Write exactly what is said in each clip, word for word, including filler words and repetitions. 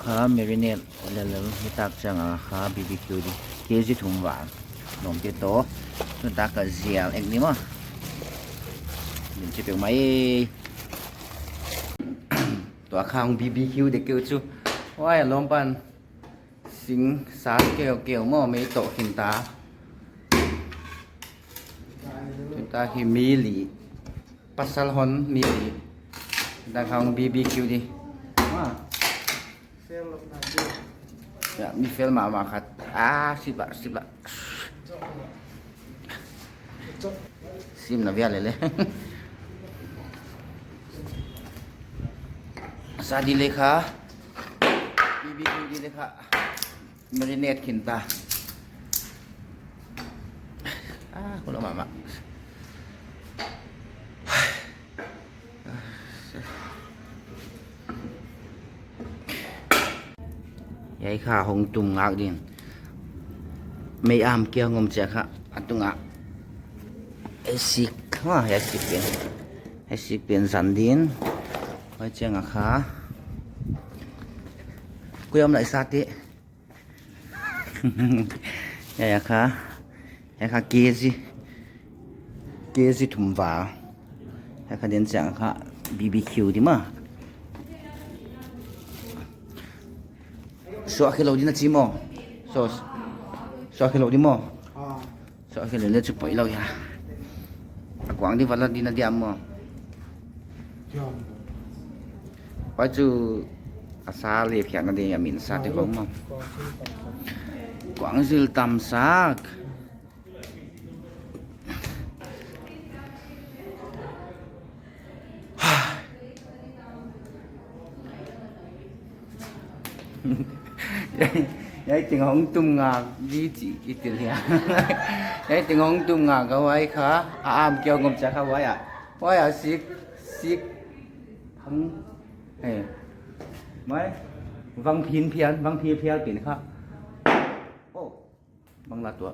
Kha marinate lel lel hitak chiang a kha B B Q di. K G thum val. Lawmte toh. Tun tak a zial ek ni maw. Min chi peuhmah. Tua kha hong B B Q dek keu chu. Huai a lawm pan. Sing sa keu keu maw mei toh khin ta. Tun tak hi mi li. Pasal hon mi li. Dak hong B B Q di. Ah. Ya, mi fel mahmah khat. Ah, sip lah, sip lah. Sim na vial lele. Sa di le kha. B B Q di le kha. Marinate khin ta. Ah, kolo mama. Hiai kha hong tum ngak din. Mei am kia ngom chia kha. A tung a. Hiai sik. Ha, hiai sik pen. Hiai sik pen zan din. Huai chiang a kha. Kuiam lai sa te. Hiai a kha. Hiai kha K G. K G thum val. Hiai kha den chiang kha B B Q di maw. Suah khe lou di na chi maw. So, suah khe lou di maw. Ah. Suah khe lou le chu poi lou ya. A kuang di vala di na diam maw. Diam. Huai chu a sa le phiak na di a min sa te khong maw. Kuang zil tam sak. Hiai teng hong tum ngak di chi i til hia. Hiai teng hong tum ngak ka huai kha. A am kia ngom chia kha huai a. Huai a sik, sik. Hang. Hei. Mai. Vang phin phian, vang phin phian pin kha. Oh. Bang la tua.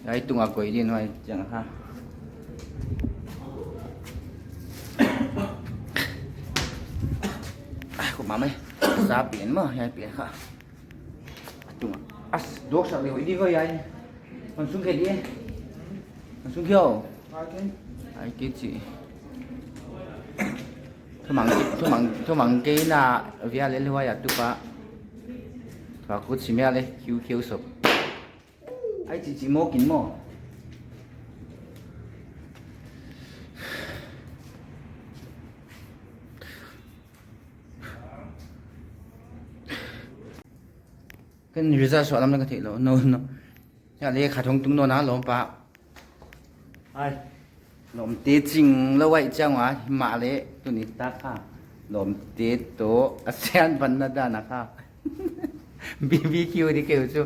Hiai tung a koi din huai chiang kha. Ah, ko mama. Sa pin maw, hiai pin kha. Tung a. As, dok sa le huai di huai hiai. Man sung khe di. Man sung khe o. Ai ke chi. Thumang, thumang, thumang ke na via le huai a tu pa. Tua ku chi mia le, kiu kiu sop. Ai chi chi mo kin mo. Kan result suah lam na ka theih lou. No, no. Ya le kha thong tung no na lawm pa. Ai. Lawmte ching lou huai chiang ua, himahleh tuni tak kha. Lawmte toh, a sian ban na dan a kha. B B Q di keu chu.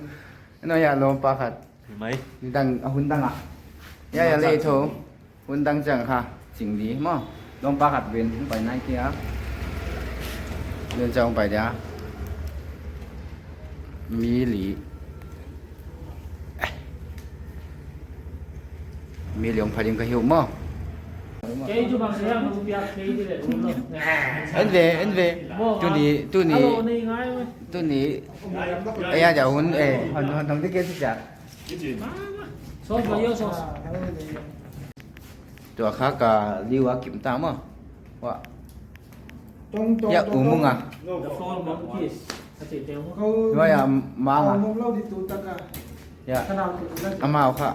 No ya lawm pa khat. Mai. Dang, a hun dang a. Ya, ya le tho. Hun dang chiang kha. Ching di maw. Lawm pa khat ven, hong pai nai kia. Ven chiang hong pai dia. Mi li. Mi li hong phading ka hiu maw. En ve, en ve. Tuni, tuni. Tuni. Ai ya, hun, eh, hon, hon, hon, di ke si cha. Tua kha ka liu a kim ta maw. Wa. Ya, u mung a. Wa ya, mang a. Ya. Amau kha.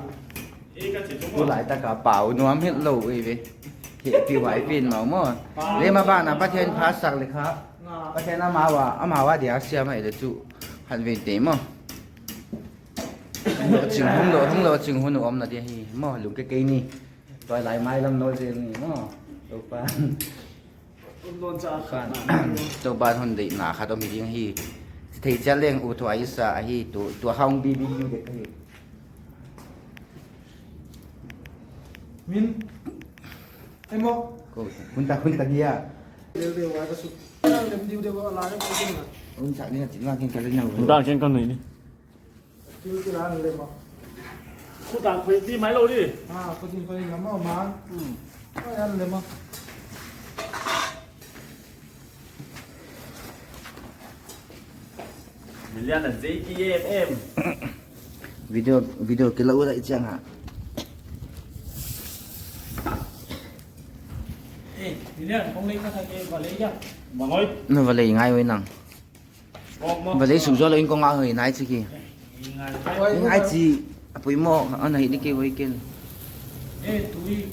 Tulai tak a pau nuam het lou ei ve. Hehpih huai pen mau maw. Le ma ba na Pathian pha sak le kha. Pathian amau a, amau a dia siam mai le chu. Khat vei te maw. Hong lou ching, hong lou, hong lou ching hun om na dia hi. Maw, lung ke kei ni. Tuailai mai lam no zel ni maw. Toupa. Toupa hon deihna khat om hi ding hi. Thei chiat leng u thuaisa hi tu, tua hong B B Q dek hi. Min. Emo. Ko, hun ta, hun ta dia. Lel de wa ka su. Lem diu de wa la ka su. Hun sa ni ka chin wa kin ka le na. Hun ta kin ka ni. Thil kilan lem a. Khut a khoi di mai lou di. Ah, khut in khoi lam a ma. Hmm. Khoi an lem a. Milian a J T M M. Video, video kila ula i chiang ha. Eh, Milian, kong lei ka sa ke, va lei ya. Bang oi. Na va lei ngai oi nang. Bang, bang. Va lei suk zo lo in kong a hoi nai chi ki. Ngai. Ngai chi, a poimoh, ana hi di ke oi ken. Eh, tui.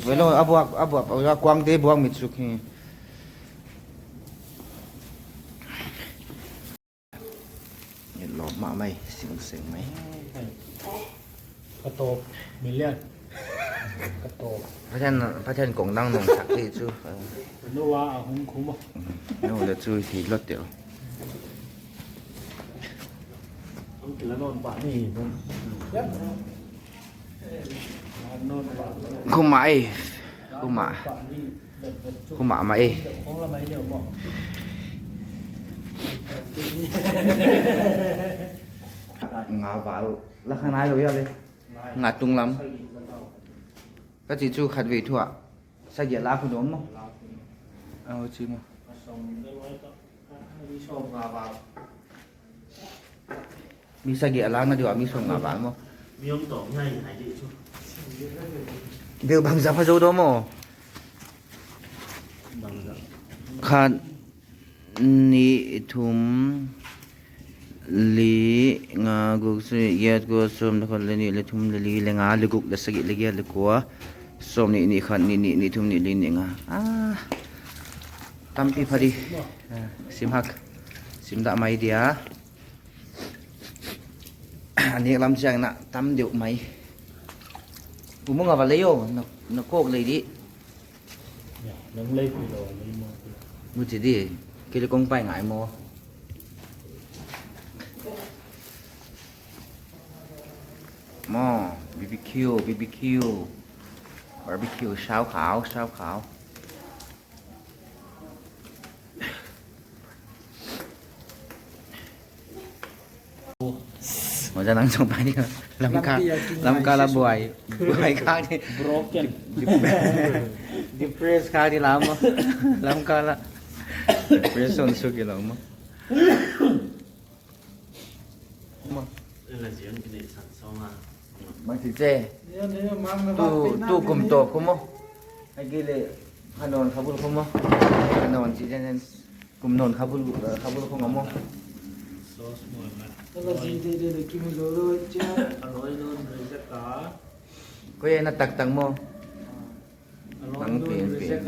Velo, a buak, a buak, a kuang te buak mit suk hi. Ni lawm mahmah mai, sing sing mai. Ka tawp, Milian. Ka tawp. Pathian, Pathian kong nang nong sak te chu. Noah a hung khum a. No le chu hi lot teu. Ang kila non pa ni. Khum a e. Khum a. Khum a ma e. Nga val. La kha nai lo ya le. Nga tunglam. Ka chi chu khat ve thu a. Sagih a la khu dom mo. Au chi mo. Mi sagih a lak na diu a mi sawmnga val maw? Mi om tawm ngai ngai di chu. Deuh bangzah pha zo dawh maw? Bangzah. Khat, nih, thum, li, nga, guk, sagih, giat, kua, sawm, le khat, le nih, le thum, le li, le nga, le guk, le sagih, le giat, le kua, sawm, nih, nih, khat, nih, nih, nih, thum, nih, li, nih, nga. Ah. Tampi pha di. Ah, sim hak. Sim dah mai dia. A nek lam chiang na tam deuh mai. U mong a va lei o, na, na kawk lei di. Ya, nang lei pui lo, lei mo. Mu chi di, kei le kong pai ngai maw. Maw, B B Q, B B Q. Barbecue, 烧烤, 烧烤. Maw, za nang sawng pai ni. Lamka, lampi a king Lamka la ngai buai. Buai kha ni. Broken. Dep-, depress kha ni lam. Lamka la. Depression suk i lam. Maw. Ila zion kini san sawng a. Mang si che. Tu, tu kum to kum maw. Ai ki le hanon khabul kum maw. Hanon si chen chen. Kum non khabul, eh, khabul kum maw. Sauce maw na. Ila zi de de de kim zo lo che. Aloi non reject ka. Ko ye na tak tak maw. Nang pen pen.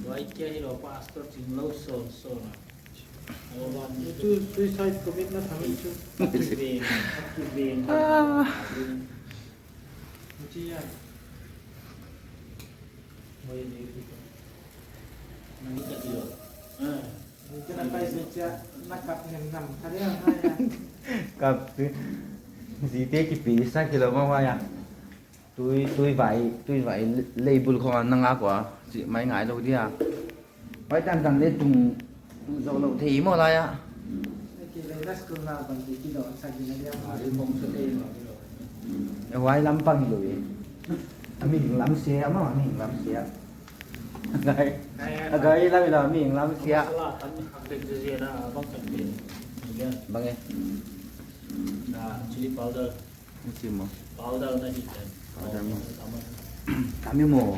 Wai kia hi lo pastor ching lo son son a. Tu suicide commit na thang chu. Aki ven, aki ven. Ah. Chi ya. Wai ni tu. Nang ka di lo. Ah. Ni tu na kai se cha na kap nem nam. Kare na ya. Kap tu. Zi te ki pi sa kilo ma wa ya. Tui, tui vai, tui vai lei bul khong a na ngak ua, chih mai ngai lou dia. Vai tan tan le tung, tung zou lou thei maw lai a. Ki le na school na bang ki ki don sa ki na dia. Vai bong sa te maw. E vai lam pang lou e. A mihing lam sia maw, a mihing lam sia. A gai, a gai lam ila a mihing lam sia. Masala, tan hak dek je je na, bang kan pe. Bang e. Na chili powder. Ni chi maw. Powder na hi kan. Powder maw. Tam i maw.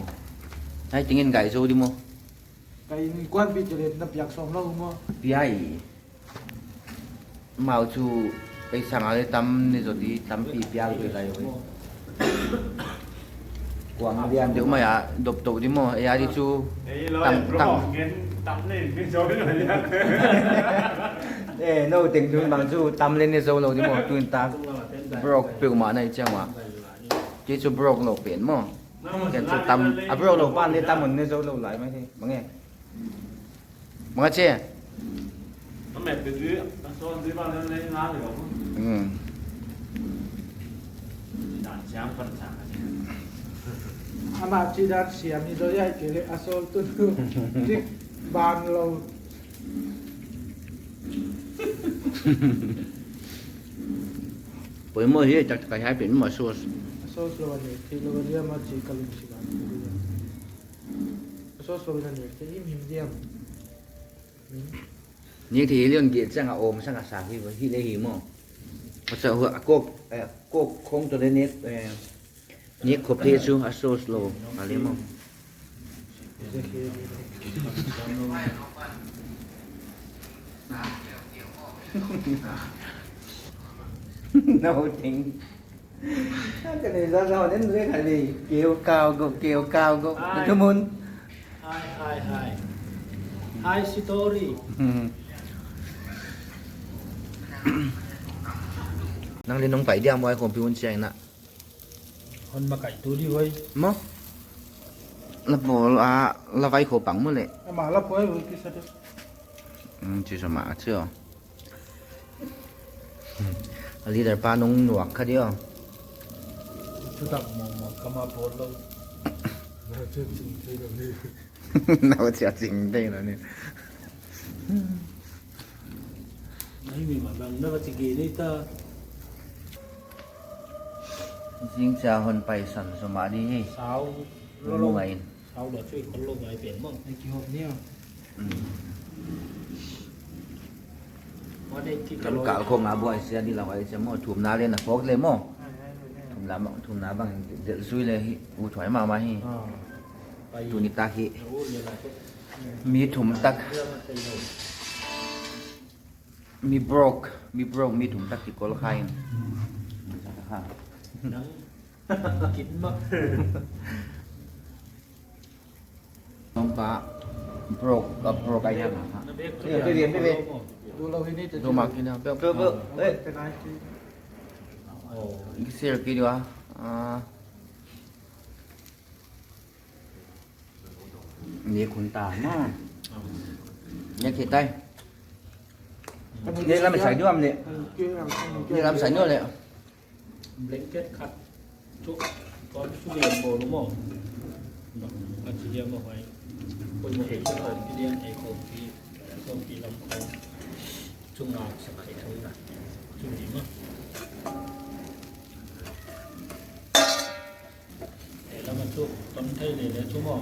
Hai tingin gai zou di maw. Kai ni kuan pi tu le na piak sawm lou maw. Piai. Mau chu paisa nga le tam ni zou di tampi piak di lai oi. Kuang lian deuh mai a dop tou di maw. E a di chu tam, tam. Eh, no, teng tu bang chu tam le ni zou lou di maw. Tuin tak. Brok peuhmah na i chiang ua. Kei chu brok lou pen maw. Kei chu tam, a brok lou pan le tam un ne zou lou lai mai the. Bang e. Bang a che. Hmm. Ama chi dan siam ni zou ya ke le a sawl tu tu. Dik ban lou. Poimoh hi tak tak a hiai pen maw sauce. Sauce lou a ni, thei lou a ni ama chi ka lungsim a. Sauce lou a ni, thei himhim diam. Hmm. Ni thei lian ke chang a om sang a sa hi, hi le hi maw. Masa hua a kok, eh, kok khong toh le nek, eh, nek khop thei chu a sauce lou a le maw. No thing. Ka nei za za nen re ka nei. Keu kau go, keu kau go. Ai. Thumun. Hai, hai, hai. Hai, Sitori. Hmm. Nang le nong pai dia maw, ai khong pi un chiang na. Hon ma kai tu di hoi. Maw? La bol a, la vai kho pang maw le. Ama la poi hoi ki sa tu. Hmm, chi sa ma chi o. A leader pa nung nuak kha di o. Chu tak maw maw ka ma pol lou. Na chu ching thei lou ni. Na wa chia ching thei lou ni. Nai mi ma bang na ka chi ge ni ta. Zing cha hon pai san so ma di hi. Sau lou lou. Ngai. Sau lou chui kon lou ngai pen maw. Ai ki hop ni a. Mm. Wa dei ki. Kam kal khong a buai sia di la wai sia maw, thumna le na phok le maw. Ai, ai, ai, ai. Thumna bang, thumna bang del zui le hi, u thuai mahmah hi. Ah. Tuni tak hi. Mi thum tak. Mi broke, mi broke, mi thum tak ki kol kha in. Ha. Nang. Kit ma. Tong ka broke, ka broke ai ha. Iya, tu dia, tu dia. Tu lou ini tu. Tu mak ini, pe, pe, pe, eh. Oh. Share ki dua. Ah. Ni khun ta na. Ni ki tai. Ni lam sai dua am le. Ni lam sai dua le. Blanket khat. Chu, kon chu lian bo lu maw. Ka chi lian maw hai. Kon maw hai chu kon chi lian ai kon pi, kon pi lam kon. Chu ngak sak khai thou na. Chu ni maw. E lam a chu kon thei le le chu maw.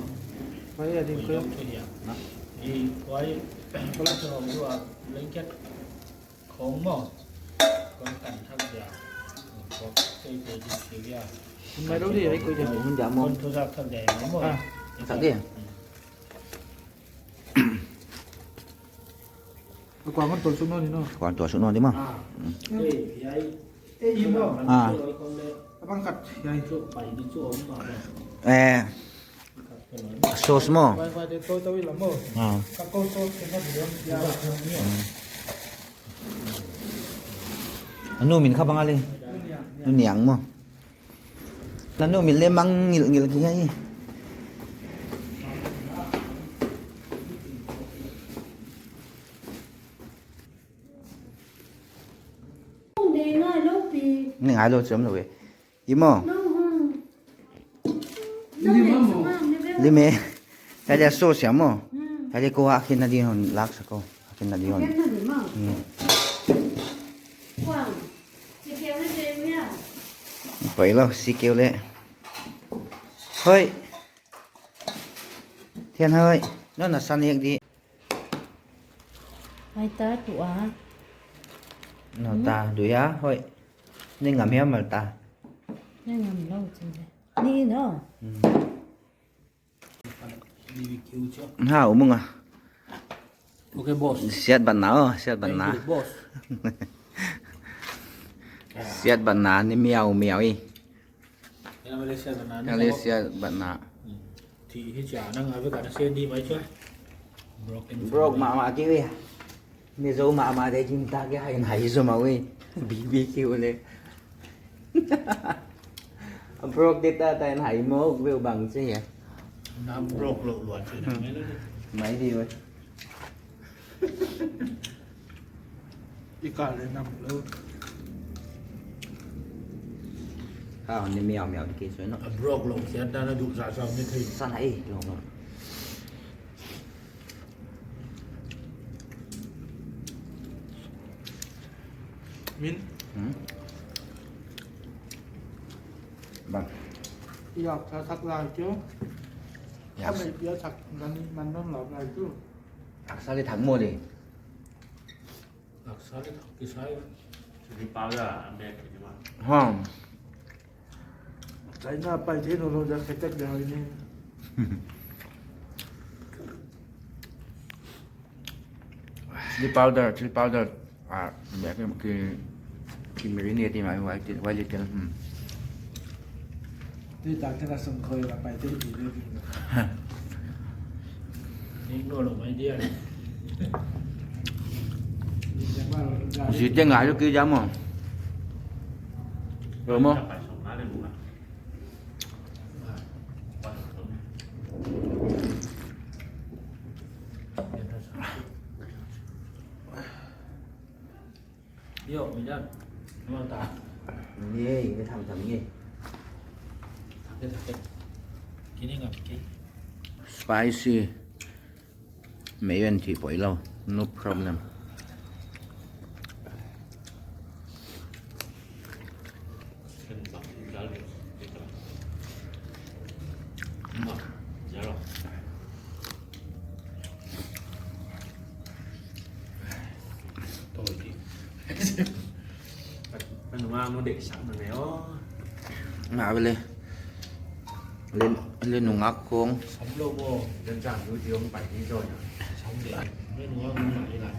Hai a ding ko. Chu hiam. I, wai, kon la chu hong chu a blanket. Khong maw. Kon kan thak dia. Kon tei tei di keu dia. Hun mai lou di, ai koi dia. Hun dia maw. Kon thu zak thak dia maw. Ah. Thak dia. Kuang kon tol suk nawn di no. Kuang tol suk nawn di maw. Ah. Mm. Eh, ai. Eh, i maw. Ah. Abang khat, ai. Chu pai di chu om maw. Eh. Sauce maw? Vai, vai, de to, to i lam maw. Ah. Ka ko sauce ke na di lam. Ya. Mm. A nu min kha bang a le? Nu Niang maw. Na nu min le mang ngil ngil ki ai. Ni ngai lou pi. Ni ngai lou chiam lou e. I maw? Lim e. Hiai a sauce a maw. Hiai ko a khin na di hon lak sa ko. A khin na di hon. Pai lou, si keu le. Hoi. Thian hoi. No na san ek di. Ai ta tu a. No ta, du ya, hoi. Ni ngam hiam mal ta. Ni ngam lou chin de. Ni no. Hmm. Ha, u mung a. Okay, boss. Siat ban na, oh, siat ban na. Thank you, boss. Siat ban na, ni miau miau i. Ina Malaysia ban na, ni Malaysia ban na. Hmm. Ti hi cha nang ave ka na sen di mai cha. Broken family. Broke mahmah ki ve. Mizo mahmah de gingta ke hai hai zo ma ui. B B Q le. Broke de ta ta hai mo ve bang che ya. Na broke lou lou che na. Mai di ui. I ka le nam lou. Ha, ni miau miau di ke soi no. A broke lou siat dan a duk sa sa ni thei. Sa na e, lou lou. Min? Hmm? Bang. Yak sa sak lai chu. Yak. Ka mai pia sak dan ni man non lau lai chu. Yak sa le thak mo le. Sorry, sorry. Chili powder, I'm back. Ha. China pai thei nawnlou, ja khetak dia ni. Chili powder, chili powder. Ah, ya, ki, ki, ki marinate ni mai, wai ti, wai li ti. Hmm. Tui tak tena sung khoi la pai te ti le. Ni no lo mai dia. Zi te ngai lo ki jam mo. Lo mo. Yo, mi dan. Mau ta. Ni, ni tham tham ni. Thak te, thak te. Kini ngap ki. Spicy. Mei wen thi poi lo. No problem. Kan nunga mo dek sak na ne o. Nga bele. Len, len nunga kong. Sam lo mo. Dan jang yu ti ong pai ni jo na. Sam de. Len nunga mo na ni la.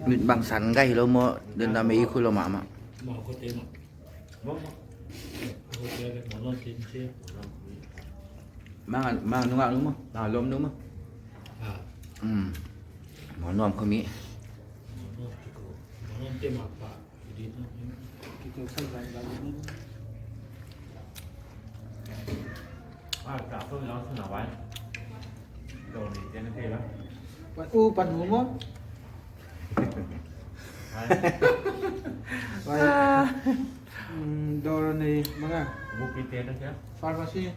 Mit bang san gai lo mo, den da me ikhu lo mama. Mang, mang nunga nu mo, na lom nu mo. Hmm. Mo nom kami. Ah, tak apa, langsung nak buat. Dor ni, jangan kira. Pan, oh, pan umum. Wai. Hmm, dor ni, mana? Bukit ya, ya. Pharmacy.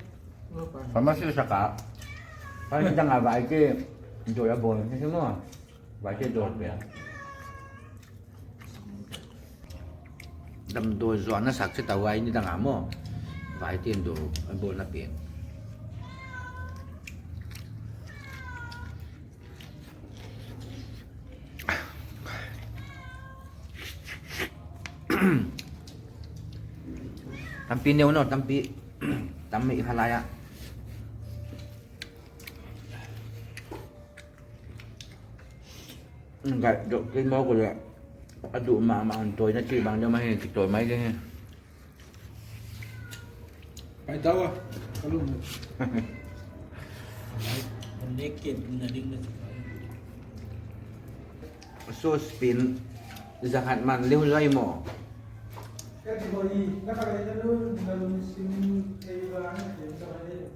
Pharmacy saka. Paling kita nggak baik ke. Dor ya, boleh semua. Vai te dor pia. Damdawi zuan na sak se ta vai ni dang a maw. Vai te dor a bawl na pen. Tampi neu no, tampi, tampi halaya. Ngai dok kin mau ko le. A duh mahmah, hon tawi na chi bang deuh mah hi, kitawi mai ding hi. Pai tau a, ka lum. Hon nek ken na ding na chi. Sauce pen zahak man leu lai maw. Ka ti ko i, ka ka le na lum, na lum sim ei ba na ken sa le.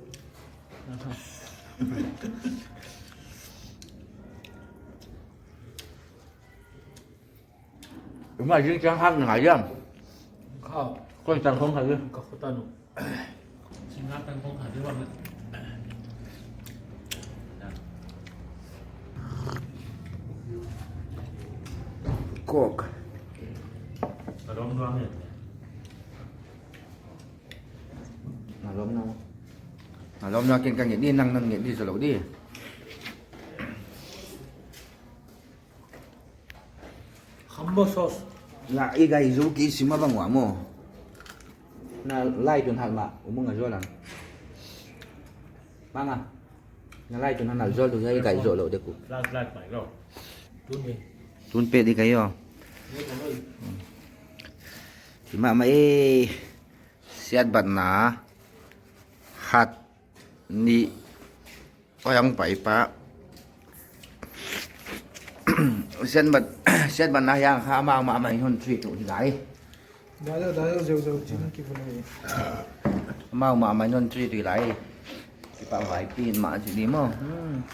Ima jing chang hak ngai jam. Kha. Koi tang khong kha. Ka kho tanu. Singa tang khong kha de wa. Kok. Ka dom dom ni. Nalom na. Nalom na ken ka nget di, nang nang nget di solo di. Khambo sauce. Na i gai zu ki sima bang wa mo. Na lai tun hal ma, umung a zo lang. Manga. Na lai tun hal zol tu ya i gai zo lo de ku. Lai, lai, pai lo. Tun pe. Tun pe di gai yo. Sima ma e. Siat bat na hat ni. Oi ang pai pa. Siat bat, siat bat na yang ha ma ma ma hon three tu hi lai. Dayo, dayo, zeu, zeu, chin ki pun ni. Ma ma ma hon three tu hi lai. Kipa vai pin ma chi di mo. Hmm.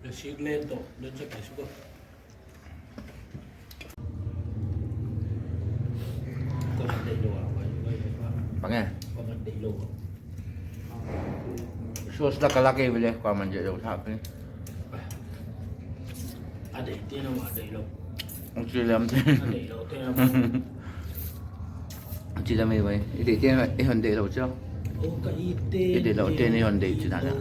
The sheep land to, don't check the sugar. Bang e? Sauce la kala ke bile, kua man je dong thak ni. Ade, tiada ma ade lo. Ang chilam. Ade lo, tiada ma. Chilam e bai. Ide tiada, eh, ade lo cho. I deih louh te ni hon deih chih dan a.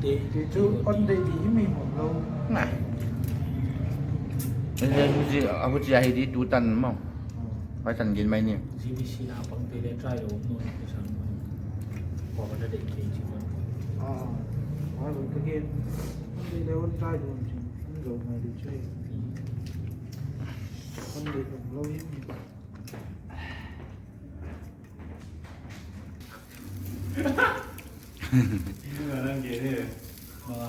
Ti chu hon deih di hi mi hon lou. Nga. Eh, eh, huchi, a huchi ahi di tu tan maw. Vai tan gin mai ni. G B C na pang te le try lou no ni te sang. Ko ka deih ke chi. Ah, ah, ka ke. Hon deih le hon try lou chi. Hon lou mai di chi. Hon deih lou hi mi. Ini mana gini? Mana?